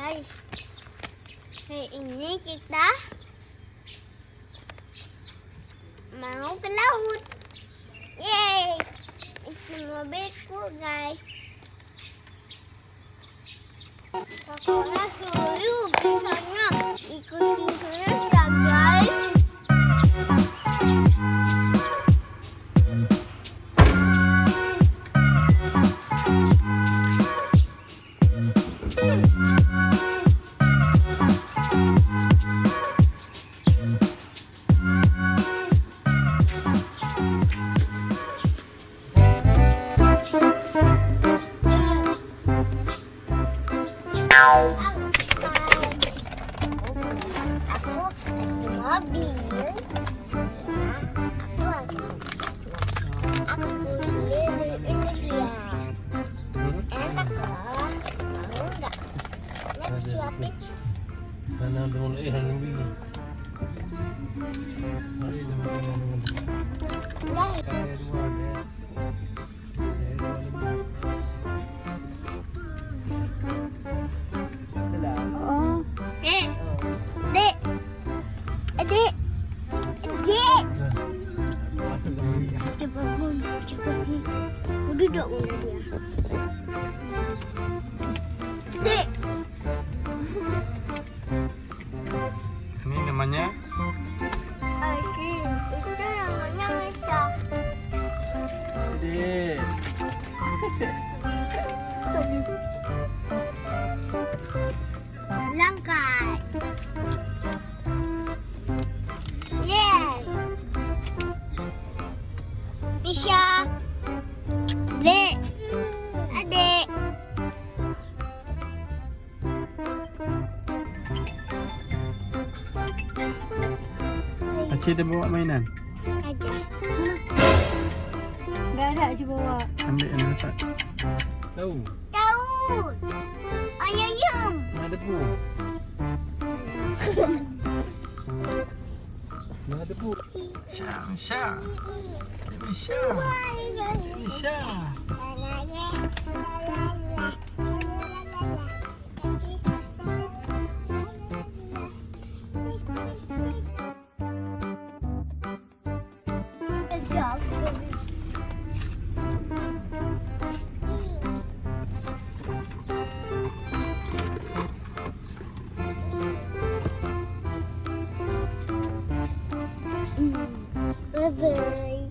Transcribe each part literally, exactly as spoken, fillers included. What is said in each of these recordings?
Guys, hari ini kita mau ke laut. Yeay, isi mobilku, guys. Pokoknya seru di sana. Ikuti terus ya, guys. Aku mobil. Aku, aku sendiri ini dia. Enak lah, mau nggak? Nak suapin? Mana dulu, eh, dulu. Mari, teman-teman. Dah. Kami dua, ya. Oh. Eh, Dek. Adik. Adik. Cepat pun, cepat pun. Duduk dulu dia. Adik. Ini namanya? Adik. Itu namanya Nisa. Adik. Langkai. Yeay. Nisha. Dek. Adik. Asyik ada bawa mainan? Ada. Enggak ada, cuba bawa. Ambil yang letak. Tahu. Tahu. Ayam yum. Mana debu? Mana debu? Sya, Sya. Sya. Sya. Bye bye.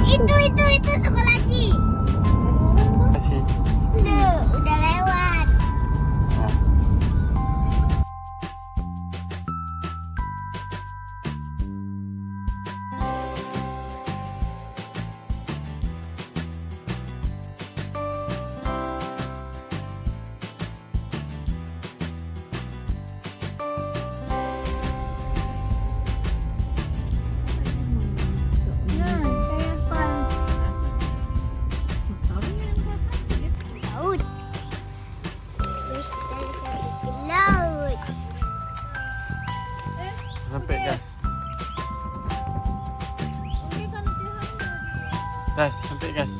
Itu, itu, itu sekolah Ji. Kasih. Tuh, udah lewat. Laut. Terus kita sampai ke laut. Sampai gas. Gas, sampai gas.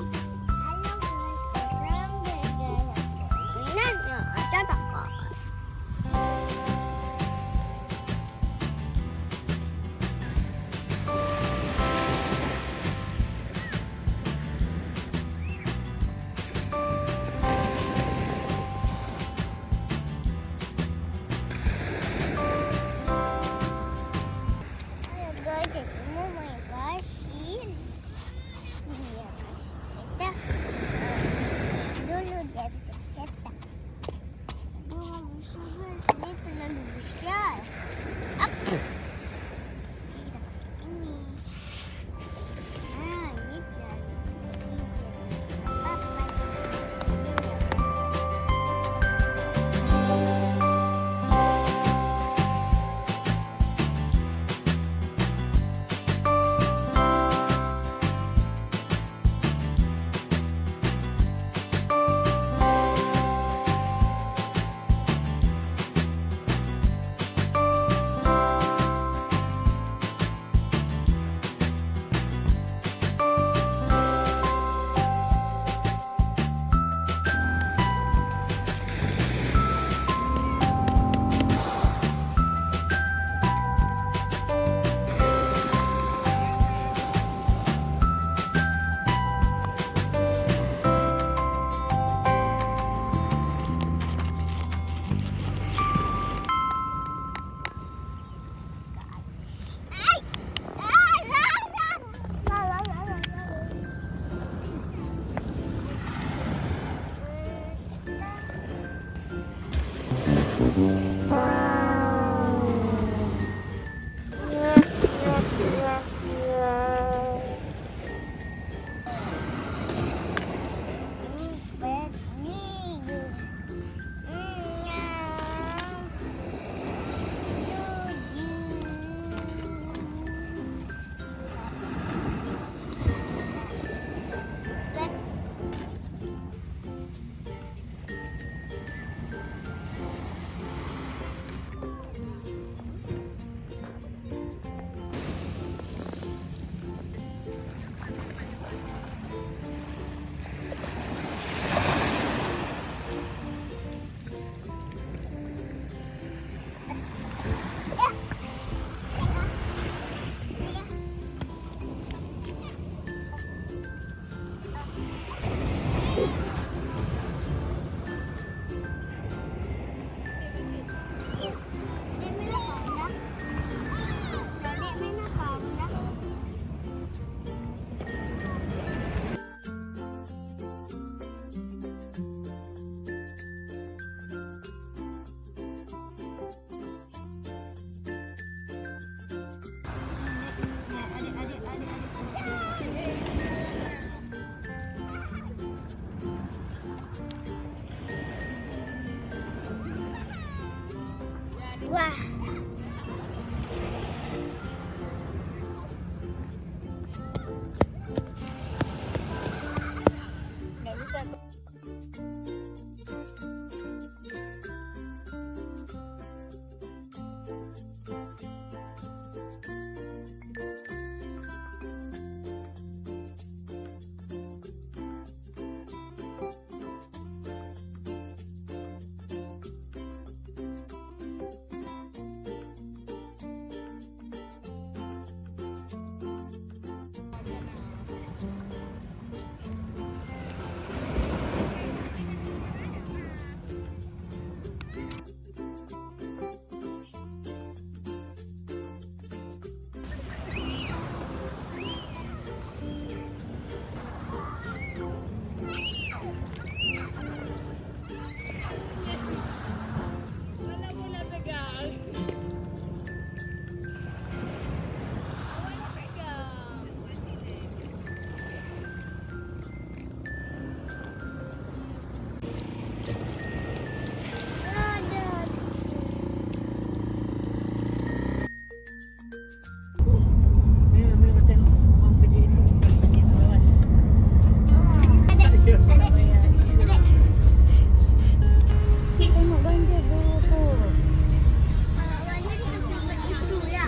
Wah.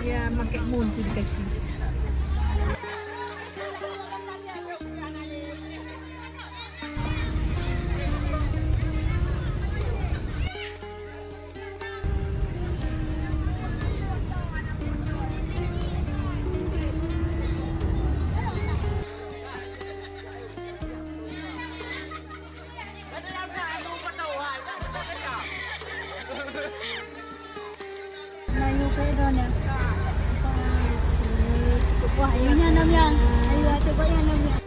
Ya, makai mun tu dikasih. Melayu ke dona. Wah, ini enam yang. Ayo, coba yang enam yang.